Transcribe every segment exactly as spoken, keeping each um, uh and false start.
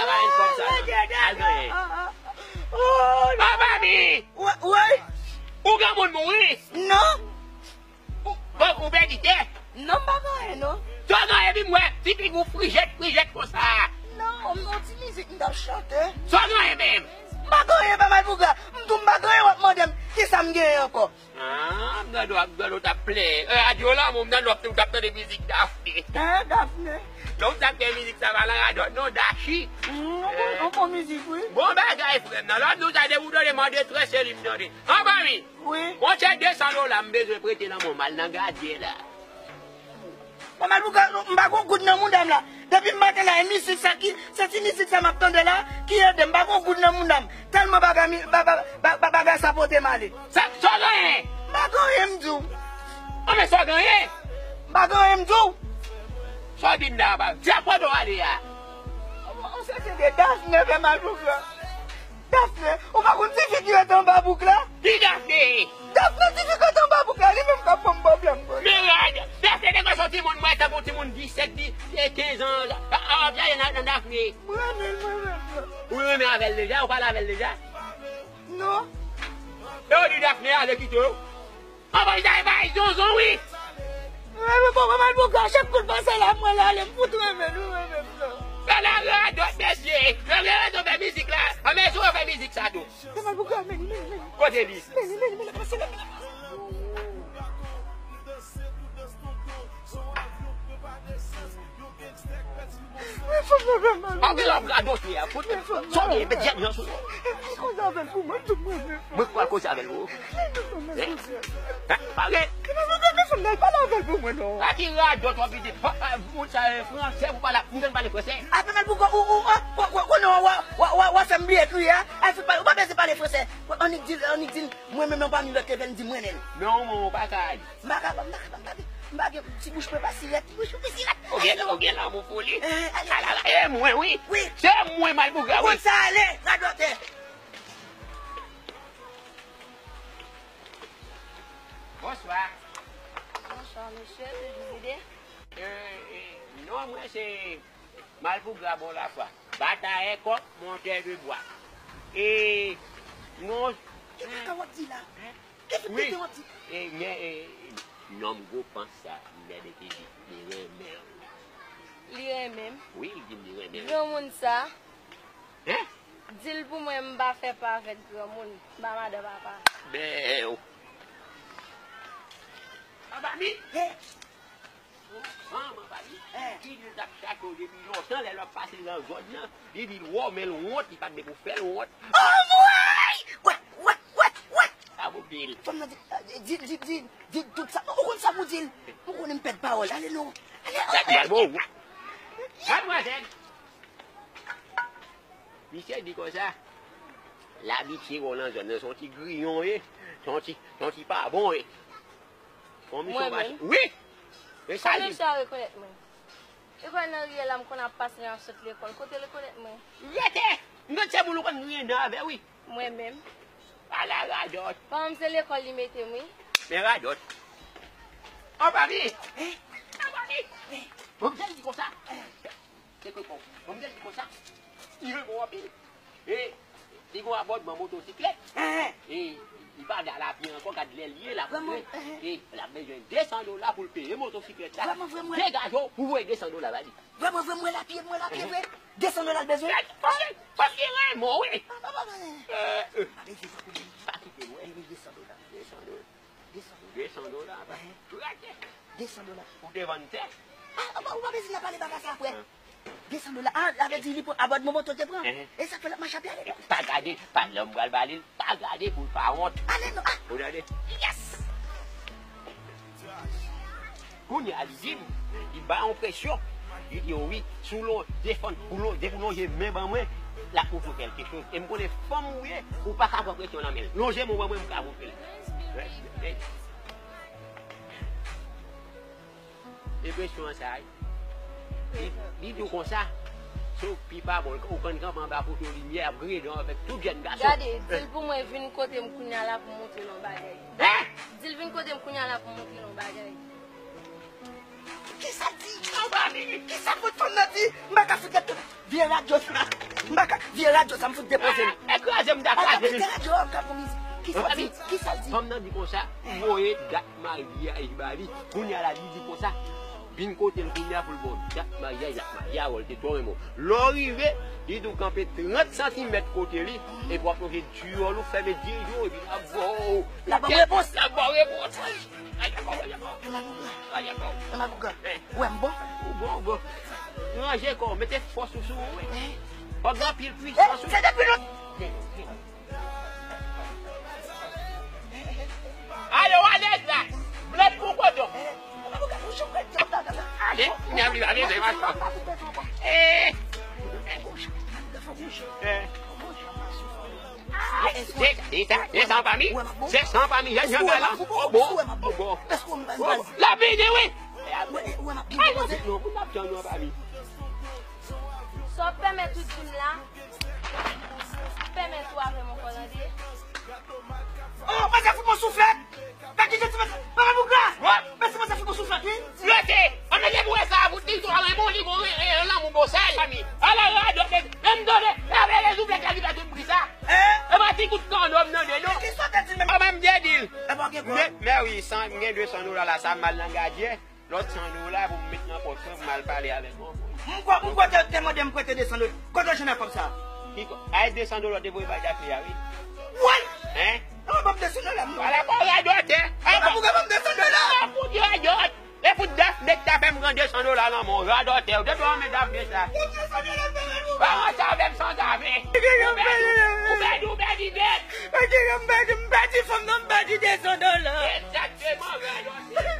Al kòb sa, al genyen. Oh, non. Anba mi! Woy, woy! Ou granmoun mouri? Non. Ou, bon, ou pèdi tè? Non, m pa gen anyen, non. Sa w gen anyen, epi m wè ti figi w frijèt, frijèt konsa. Non, m, yon ti mizik m t ap chante. Sa w gen anyen menm? M pa gen anyen, Pè Malpougra. M di w m pa gen anyen, w ap mande m kisa m genyen ankò. Ah, m tande w ap, m tande w t ap plenyen. Eh, adyo lanmou, m tande w ap, w t ap tande mizik Dafne. Hein, Dafne? Non, w t ap gen mizik sa pa nan radòt, non, Dachi. Hmm, yon bon, yon bon mizik, wi. Bon bagay, frè m nan. Lòt jou sa, depi w tande m an detrès, se li m tande. Anba mi! Wi. Monchè, de san dola m bezwen prete nan men w, m al nan gadyen la. Pè Malpougra, m pa gon goud nan mouda m la. Depi m maten la, e mizik sa ki, se ti mizik sa m ap tande la, ki ede m. M pa gon goud nan mouda m. Tèlman bagay mi, ba, ba, ba, ba, bagay sa pote m ale. Sa, sa w genyen? M pa gen anyen, m di w. Anben, sa w genyen? M pa gen anyen, m di w. Sa w di m la, ba, di a kote w ale a. On se te de Dafne, Pè Malpougra. Dafne, ou pa konn ti fi ki rete anba bouk la? Ki Dafne? Dafne, ti fi ki rete anba bouk la, li menm k ap ban m pwoblèm, bro. Men rad, Dafne te konn son timoun, mwen tankou timoun disèt, di, e kenz an, a, a, ap jaye nan, nan Dafne. Mwen renmen l, mwen renmen l, bro. Ou renmen avè l deja? Ou pale avè l deja? Non. E ou di Dafne ale kite w? Anba li ta bay zonzon, wi. Mwen renmen bon, mwen mal bouk la, chak kout panse la, mwen la, ale m fout renmen l, mwen renmen l, non. Sa la radòt, mesye. Yo gen rezon fè mizik la. Anben, si yo fè mizik sa tou. Pè Malpougra, men li, men li, men li. Kote li? Men li, men li, men li, men li, men li. Men fanm nan, Pè Malpougra. Anben, lè w radote a, fout. Men fanm nan. Sonde, met djènyan sou yo. Mwen koze avè l pou mwen, tout mwen, men fanm. Mwen pral koze avè l, o. Men fanm nan, men fanm nan. Pare. Men fanm nan, pale avè l pou mwen, non. A ki radòt w ap pete? Moun sa, e, fransè, ou pale, m konn pale fransè. A, Pè Malpougra, ou, ou, ou, ou, ou, non, w ap fè m bliye kriye a. Al fout pale, ou pa bezwen pale fransè. Annik di l, annik di l, mwen menm nan pami lòt te fè m di mwen menm. Non, mwen, ou pa ka di. M pa ka, m pa ka, m pa ka, m pa gen ti bouch mwen pa sirèt, ti bouch mwen pa sirèt. Ou gen, ou gen lanmou pou li. Eh, ale. Ala, ala, e mwen, wi. Wi. Se mwen, Malpougra, wi. Ou konn sa ale, radòtè. Bonswa. Bonswa, mesye, toujou vide? Eh, eh, non, mwen se Malpougra bon lafwa. Batayè kòk, montè de bwa. E, non. Ki kaka w ap di la? Hein? Ki tete w ap di? E, men, e, nonm gwo pans sa, nèg ki di, li renmen w. Li renmen m? Wi, li di m li renmen w. Granmoun sa. Hein? Di l pou mwen, m pa fè pa avèk granmoun, m pa madan papa. Bèw. Papa mi. Hein? Fanm anba li, ki di l t ap chache w depi lontan, lè l ap pase nan zòn nan, li di l wè w, men l wont, li pa t gen pou fè l wont. Anmwey! Wè, wè, wè, wè! Sa pou di l. Fanm nan di, di, di, di, di tout sa. Ou konn sa pou di l? Ou konnen m pèd pawòl. Ale non. Ale, ale. Madmwazèl. Misye di konsa, l abitye wè w nan zòn nan, se yon ti griyon w ye, se yon ti, se yon ti pa bon w ye. Yon misyon mache. Wi! E sa li. Kòman misye a rekonèt mwen? Li kwè nan riyèl la m konn ap pase lè m ap sot lekòl. Kote l rekonèt mwen? Rete! M konn se moun ou konn griyen dan avè, wi. Mwen menm. Ala radòt. Paran m se lekòl li mete m, wi. Men radòt. Anba mi! Anba mi! Bon, m te di konsa. Se ke bon. Bon, m te di konsa. Li renmen w anpil. E, li gon abòdman motosiklèt. E, li pa dal apye ankò, gad lè l ye la. Vrèman? E, l ap bezwen de san dola pou l peye motosiklèt la. Vrèman, vrèman? Degaje w pou voye de san dola ba li. Vrèman, vrèman, mwen lapye, mwen lapye, vre. De san dola l bezwen. Paske, paske renmen w, wi. Pa kite, pa kite, wi. De san dola. De san dola. De san dola, pa. Trake. De san dola. Ou te vann tè? A, ou pa, ou pa bezwen nan pale bagay sa apre. De san dola. A, sa vle di li pran abòdman moto te pran. E sa k fè l ap mache apye ale. Pa gade, pa lè m pral ba li l, pa gade pou l pa wont. Ale non. A. Ou tande? Yes! Kounye a, li di m, li ba yon presyon. Li di, wi, si w lon-, defann, ou lon-, depi w lonje men ban mwen, l ap ofri w kèlke choz. E m konnen fanm ou ye, ou pa ka pran presyon nan men l. Lonje men w ban mwen, m ka ofri l. E presyon an sa, li, li di w konsa, si w pi pa bon, ou konn kanpe anba poto limyè, ap griye dan w avèk tout jèn gason. Gade, di l pou mwen vin kote m kounye a la pou m montre l yon bagay. Hein? Di l vin kote m kounye a la pou m montre l yon bagay. Ki Kisa l di? Kisa kot fanm nan di? M pa ka fout gade vye radyo sa. M pa ka, vye radyo sa, m fout depoze l. E kraze m ta kraze li. Kite radyo a, m ka pran mizik. Kisa l di? Kisa l di? Fanm nan di konsa, voye dat maryaj ba li. Kounye a la, li di konsa, vin kote l kounye a pou l ba w dat maryaj, l ap marye avè w, l te twò renmen w. Lè w rive, li di w kanpe trant santimèt kote li, epi w ap lonje diyòl ou, fèmen de je w, epi l ap ba w. L ap ba w repons. L ap ba w repons. Ay, ay, ay, ay. Mwen mabouga. Ay, ay, ay. Mwen mabouga. Ou wè m bon? Ou bon, ou bon. Ranje kò w, mete fòs ou sou ou, wi. Fòk gen anpil pwisans, wi. Se depi lòt. Ale, w alèz la. Blòk pou koton. Ale, ale, ale, ale. Eh. Eh. Se, se sa, se sa pa mi. Se sa pa mi. Jan, jan, jan, la. Oh, bon. Oh, bon. La vini, wi. Ay, non, non, non, pa mi. Sa w pèmèt ou di m la, pèmèt ou avè m ankò, tande. Oh, madanm, fout mwen souflèt. Gad ki jan ti mesye, papa Bougra! Wè! Mesye, mesye, fout mwen souflèt, wi! Rete! An men lè m wè sa, fout li tou, an men bon, li bon, e, e, lanmou bon, sèl, fanmi. Ala radòt, e, menm tande, e, avè le souflèt la ki fè tout bri sa. Hein? E pa ti kout kando m tande, non. Ki sa w te di menm? An men m te di l. E pa gen kòb? Men, men wi, san, m gen de san dola la, sa m al nan gadyen. Lòt san dola pou m met nan pòch mwen, pou m al pale avèk yon moun. M kwè, m kwè te, te mande m prete de san dola. Kote w jwenn kòb sa? Ki kò-, ay, de san dola w te voye bay Dafne a, wi. Woy! Hein? Non, ban m de san dola, m non. Ala kò radòtè. Ala kò, ban m de san dola. A fout radòt. E pou Dafne k ta fè m pran de san dola nan men w, radòtè. Ou te dwe renmen Dafne sa. Ban m de san dola, m fè radòt. Ban mwen sa, avè m sanzave. Ou pèdi, ou pèdi, ou pèdi nèt. Ou pèdi, m pèdi, m pèdi fanm nan, m pèdi de san dola. Egzakteman, radòtè.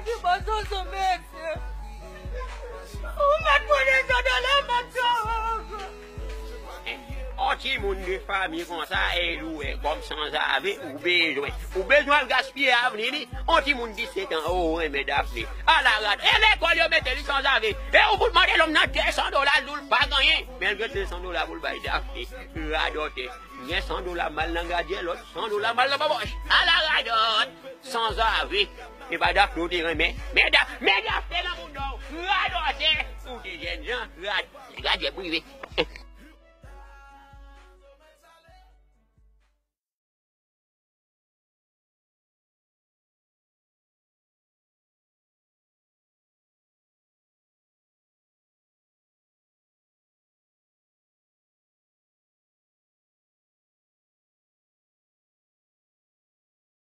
Ki bon soso, mesye. Ou mèt mande sa nan la, mèt sa. On timoun de fanmi konsa, e ou wè kòm sanzave, ou bezwen. Ou bezwen al gaspiye avni li. On timoun disèt an, o, ou renmen Dafne. Ala rad. E lekòl yo mete li sanzave. E ou fout mande lòm nan de san dola, l di w l pa gen anyen. Men l gen de san dola pou l bay Dafne. Radòtè. Gen san dola m al nan gadyen, lòt san dola m al nan babòch. Ala radòt. Sanzave. E pa Dafne w te renmen. Men Daf-, men Dafne nan moun nan. Radòtè. Ou te jènjan. Rad-, gadyen prive.